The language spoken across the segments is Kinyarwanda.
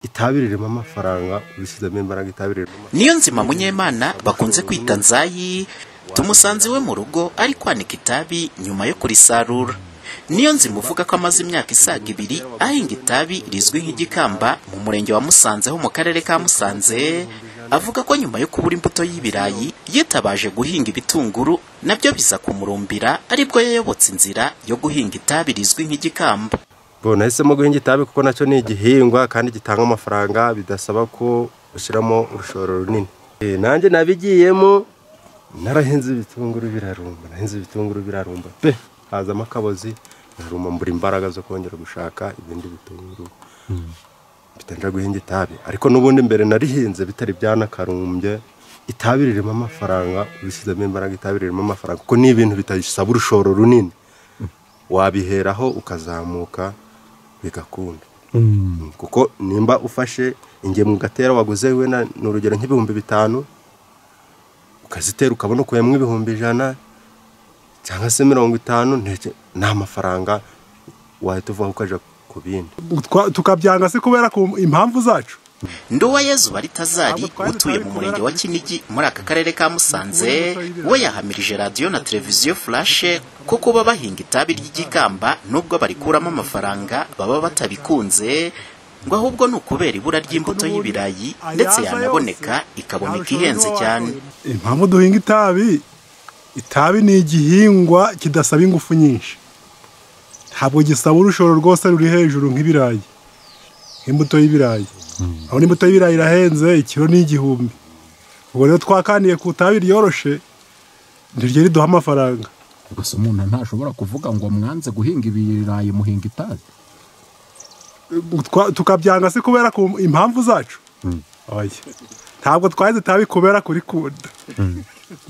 Itabi ririmo amafaranga, ubishyizemo imbaraga itabi ririmo amafaranga. Niyonzima Munyemana bakunze kwita Nzayi, tumusanze iwe mu rugo ari kwanika itabi nyuma yo kurisarura. Niyonzima uvuga ko amaze imyaka isaga 2 ahinga itabi rizwi nk'igikamba mu murenge wa Musanze ho mu karere ka Musanze, avuga ko nyuma yo kubura imbuto y'ibirayi yitabaje guhinga ibitunguru, nabyo biza kumurumbira, aribwo yayobotse inzira yo guhinga itabi rizwi nk'igikamba. Bo nahisemo guhinga itabi kuko nacyo ni igihingwa kandi gitanga amafaranga, bidasaba ko ushyiramo urushoro runini. Nanjye nabigiyemo, narahinze ibitunguru birarumba, nahinze ibitunguru birarumba pe, hazamo akabozi naruma, mbura imbaraga zo kongera gushaka ibindi bitunguru, mpita guhinga itabi. Ariko n'ubundi mbere narihinze bitari byanakarumbye. Itabi ririmo amafaranga, ubishyizemo imbaraga itabi ririmo amafaranga, kuko ni ibintu bitasaba urushoro runini, wabiheraho ukazamuka bigakunda. Kuko nimba ufashe ingemwe ugatera waguze we ni urugero nk'5,000, ukazitera ukabona ukuyemo 100,000 cyangwa se 50, ni amafaranga wahita uvaho ukaja ku bindi. Tukabyanga se kubera ku impamvu zacu. Nduwayezu Baritazari utuye mu murenge wa Kinigi muri aka karere ka Musanze, we yahamirije radiyo na televiziyo Flash ko kuba bahinga itabi ry'igikamba nubwo barikuramo amafaranga baba batabikunze, ngo ahubwo ni ukubera ibura ry'imbuto y'ibirayi, ndetse yanaboneka ikaboneka ihenze cyane. Impamvu duhinga itabi, itabi ni igihingwa kidasaba ingufu nyinshi, ntabwo gisaba urushoro rwose ruri hejuru nk'ibirayi, nk'imbuto y'ibirayi. Aho n'imbuto y'ibirayi irahenze, ikiro ni 1000. Ubwo rero twakaniye ku itabi ryoroshe, ntiryo riduha amafaranga. Gusa umuntu ntashobora kuvuga ngo mwanze guhinga ibirayi muhinga itabi. Tukabyanga se kubera ku impamvu zacu. Oya, ntabwo twahinze itabi kubera kurikunda,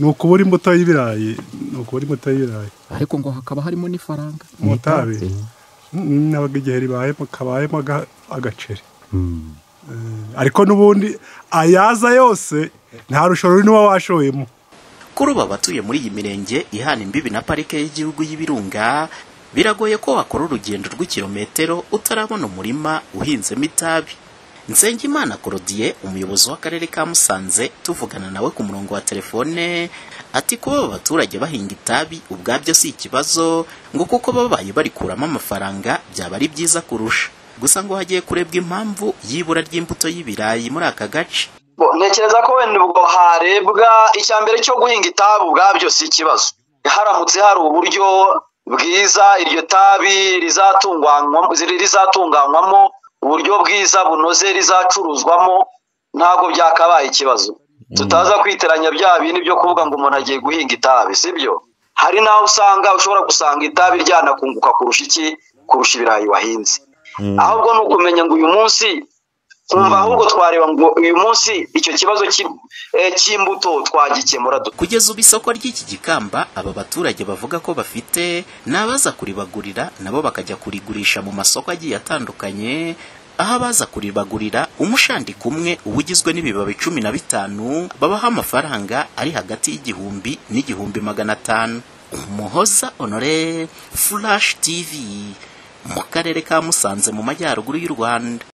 ni ukubura imbuto y'ibirayi, ni ukubura imbuto y'ibirayi. Ariko ngo hakaba harimo n'ifaranga mu itabi, nabaga igihe ribayemo kabayemo agaceri. Ariko n'ubundi ayaza yose nta rushoro runini uba washoyemo. Kuri ubu abatuye muri iyi mirenge ihana imbibi na parike y'igihugu y'Ibirunga, biragoye ko wakora urugendo rw'ikirometero utarabona umurima uhinzemo itabi. Nsengimana Claudie, umuyobozi w'akarere ka Musanze, tuvugana nawe ku murongo wa telefone, ati kuba aba baturage bahinga itabi ubwabyo si ikibazo, ngo kuko babaye barikuramo amafaranga byaba ari byiza kurusha. Gusa ngo hagiye kurebwa impamvu y'ibura ry'imbuto y'ibirayi muri aka gace. Ntekereza ko wenda ubwo harebwa icya mbere cyo guhinga itabi ubwabyo si ikibazo, haramutse hari uburyo bwiza iryo tabi rizatunganywamo, uburyo bwiza bunoze rizacuruzwamo, ntabwo byakabaye ikibazo. Tutaza kwiteranya bya bintu byo kuvuga ngo umuntu agiye guhinga itabi, sibyo? Hari naho usanga ushobora gusanga itabi ryanakunguka kurusha iki, kurusha ibirayi wahinze. Ahubwo ni ukumenya ngo uyu munsi, kumva ahubwo twareba ngo uyu munsi icyo kibazo cy'imbuto twagikemura dute. Kugeza ubu isoko ry'iki gikamba aba baturage bavuga ko bafite n'abaza kuribagurira, nabo bakajya kurigurisha mu masoko agiye atandukanye, aho abaza kuribagurira umushandiko umwe uba ugizwe n'ibibabi 15 babaha amafaranga ari hagati y'1000 n'1500. Umuhoza Honore, Flash TV, mu karere ka Musanze mu majyaruguru y'u Rwanda.